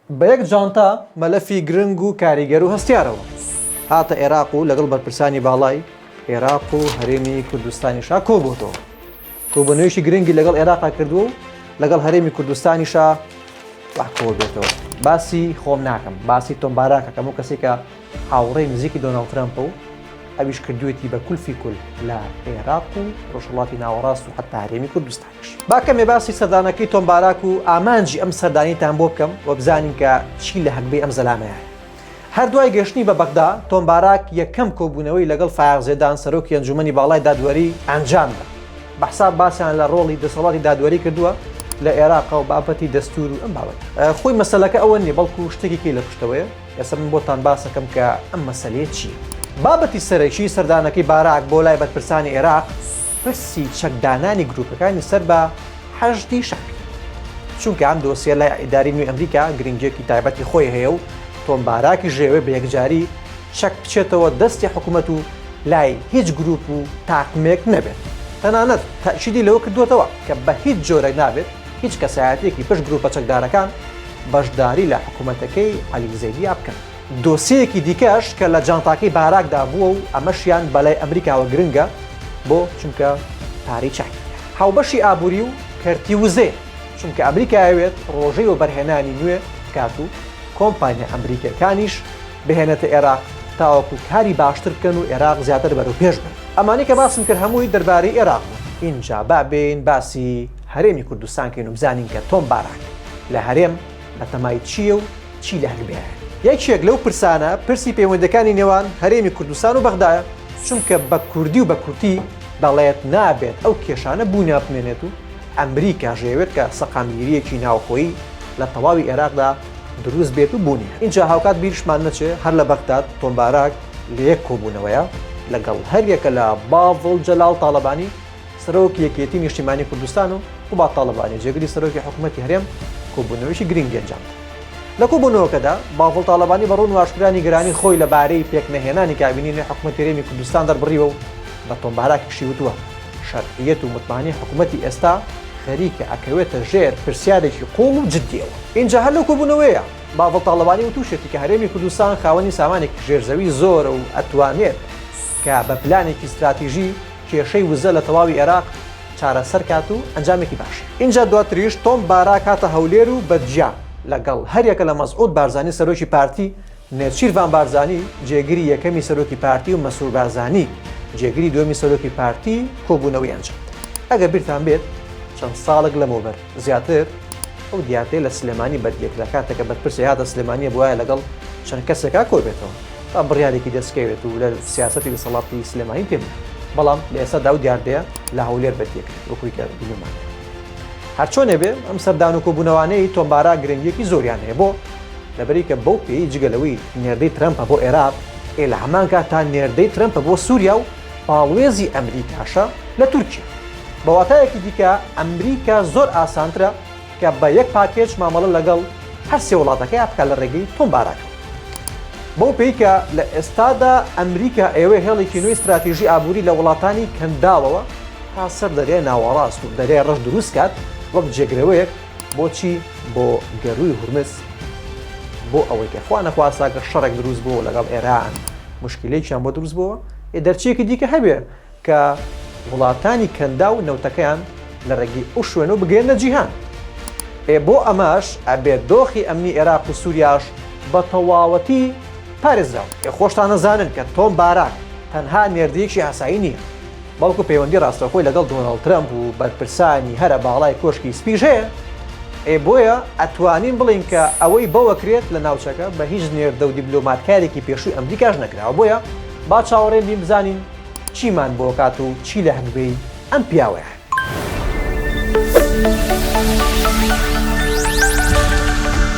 بە یەک جانتا مەلەفی گرنگ و کاریگەر و هەستیارەوە هاتە ئێراق و لەگەڵ بەرپرسانی باڵای ئێراق و هەرێمی کوردستانیشا کۆبۆتەوە. کۆبوونەوەیەکی گرنگی لەگەڵ ئێراقا کردووە و لەگەڵ هەرێمی کوردستانیشا وا کۆبێتەوە. باسی خۆم ناکەم، باسی تۆم باراک ئەکەم، ئەو کەسەی کە هاوڕێی نزیکی دۆناڵد ترەمپە و ئەویش کردوویەتی بە کولفی کول لە ئێراق و ڕۆژهەڵاتی ناوەڕاست و حەتا هەرێمی کوردستانیش. با کەمێ باسی سەردانەکەی تۆم باراک و ئامانجی ئەم سەردانەیتان بۆ بکەم و بزانین کە چی لە هەگبەی ئەم زەلامەیە هەیە. هەر دوای گەشتنی بە بەغدا، تۆم باراک یەکەم کۆبوونەوەی لەگەڵ فایەق زێدان سەرۆکی ئەنجوومەنی باڵای دادوەری ئەنجامدا. بە حساب باسیان لە ڕۆڵی دەسەڵاتی دادوەری کردووە لە ئێراق و بابەتی دەستوور و ئەم بابەتە. خۆی مەسەلەکە ئەوە نییە، بەڵکو شتێکی کەی لە پشتەوەیە. ئێستا من بۆتان باسەکەم کە ئەم مەسەلەیە چییە. بابەتی سەرەکی سەردانەکەی باراک بۆ لای بەرپرسانی ئێراق پرسی چەکدانانی گرووپەکانی سەر بە حەشدی شەعبی. چونکە ئەم دۆسیە لای ئیدارەی نوێی ئەمریکا گرنگییەکی تایبەتی خۆی هەیە و تۆم باراکیش دەیەوێت بە یەکجاری چەک بچێتەوە دەستی حکومەت و لای هیچ گروپ و تاقمێک نەبێت. تەنانەت تەئکیدی لەوە کردووەتەوە کە بە هیچ جۆرێک نابێت هیچ کەسایەتییەکی پشت گروپە چەکدارەکان بەشداری لە حکومەتەکەی عەلی زەیدیا بکەن. دۆسیەیەکی دیکەش کە لە جانتاکەی باراکدا بووە و ئەمەشیان بەلای ئەمریکاوە گرنگە، بۆ؟ چونکە پارەی چاکی تیایە. هاوبەشی ئابووری و کەرتی وزەیە، چونکە ئەمریکا ئەیەوێت پڕۆژەی وەبەرهێنانی نوێ بکات و کۆمپانیا ئەمریکییەکانیش بهێنێتە ئێراق تاوەکو کاری باشتر بکەن و ئێراق زیاتر بەرەو پێش بەرن. ئەمانەی کە باسم کرد هەمووی دەربارەی ئێراق بوون. ئینجا با بێین باسی هەرێمی کوردستان کەین و بزانین کە تۆم باراک لە هەرێم بەتەمای چییە و چی لە هەگبەیە؟ یەکێک لەو پرسانە پرسی پەیوەندیەکانی نێوان هەرێمی کوردستان و بەغدایە، چونکە بە کوردی و بە کورتی دەڵێت نابێت ئەو کێشانە بوونیان بمێنێت و ئەمریکاش دەیەوێت کە سەقامگیرییەکی ناوخۆیی لە تەواوی ئێراقدا دروست بێت و بوونی هەبێت. ئینجا هاوکات بیرشمان نەچێ هەر لە بەغداد تۆم باراک لە یەک کۆبوونەوەیە لەگەڵ هەریەکە لە باڤڵ جەلال تاڵەبانی، سەرۆکی یەکێتی نیشتیمانی کوردستان و قوباد تاڵەبانی جێگری سەرۆکی حکومەتی هەرێم کۆبوونەوەیەکی گرنگی ئەنجامدا. لە کۆبوونەوەکەدا باڤڵ تاڵەبانی بە ڕوون و ئاشکرا نیگەرانی خۆی لە بارەی پێکنەهێنانی کابینەی نوێی حکومەتی هەرێمی کوردستان دەربڕیوە و بە تۆم باراکیشی وتووە شەرعیەت و متمانەی حکومەتی ئێستا خەریکە ئەکەوێتە ژێر پرسیارێکی قوڵ و جدیەوە. ئینجا هەر لەو کۆبوونەوەیە باڤڵ تاڵەبانی وتوشێتی کە هەرێمی کوردستان خاوەنی سامانێکی ژێرزەوی زۆرە و ئەتوانێت کە بە پلانێکی ستراتیژی کێشەی وزە لە تەواوی ئێراق چارەسەر کات و ئەنجامێکی باشی. ئینجا دواتریش تۆم باراک هاتە هەولێر و بە جیا لەگەڵ هەریەکە لە مەسعود بارزانی سەرۆکی پارتی، نێچیرڤان بارزانی جێگری یەکەمی سەرۆکی پارتی و مەسرور بارزانی جێگری دووەمی سەرۆکی پارتی کۆبوونەوەی ئەنجام دا. ئەگەر بیرتان بێت چەند ساڵێک لەمەوبەر زیاتر ئەو دیاردەیە لە سلێمانی بەدیەکرا کاتێک کە بەرپرسێک هاتە سلێمانییە بوایە لەگەڵ چەند کەسێکا کۆبێتەوە. تا بڕیارێکی دەستکەوێت و لە سیاسەتی دەسەڵاتی سلێمانی تێبگات بەڵام لە ئێستادا ئەو دیاردەیە لە هەولێر بەدیەکرێت وەکوی کە بینیمان هەرچۆنێ بێ ئەم سەردان و کۆبوونەوانەی تۆم باراک گرنگیەکی زۆریان هەیە بۆ لەبەری کە بەو پێی جگە لەوەی نێردەی ترەمپە بۆ عێراق ئێ لە هەمان کات تا نێردەی ترەمپە بۆ سووریا و باڵوێزی ئەمریکاشە لە تورکیا بە واتایەکی دیکە ئەمریکا زۆر ئاسانترە کە بە یەک پاکێج مامەڵە لەگەڵ هەر سێ وڵاتەکەیا بکات لە ڕێگەی تۆم باراکەوە. بەو پێی کە لە ئێستادا ئەمریکا ئەیەوێ هێڵێکی نوێی ستراتیژی ئابووری لە وڵاتانی کەنداوەوە تا سەر دەریای ناوەڕاست و دەریای ڕەش دروست کات وەک جێگرەوەیەک بۆ چی؟ بۆ گەرووی هورمز بۆ ئەوەی کە خوا نەخواستە گەر شەڕێک دروست بوو لەگەڵ ئێران موشکیلەیەکیان بۆ دروست بووە ئێ دەرچەیەکی دیکە هەبێ کە وڵاتانی کەنداو نەوتەکەیان لە ڕێگەی ئەو شوێنەوە بگەیەننە جیهان. ئێ بۆ ئەمەش ئەبێت دۆخی ئەمنی ئێراق و سوریاش بە تەواوەتی پارێزراو. ئێ خۆشتان ئەزانن کە تۆم باراک تەنها نێردەیەکی ئاسایی نییە، بەڵکو پەیوەندی ڕاستەوخۆی لەگەڵ دۆناڵد ترەمپ و بەرپرسانی هەرە باڵای کۆشکی سپیش هەیە. ئێ بۆیە ئەتوانین بڵێین کە ئەوەی بەوەکرێت لە ناوچەکە بە هیچ نێردە و دیبلۆماتکارێکی پێشووی ئەمریکاش نەکراوە. بۆیە با چاوەڕێن بین بزانین چیمان بۆ کات و چی لە هەگبەی ئەم پیاوەیە.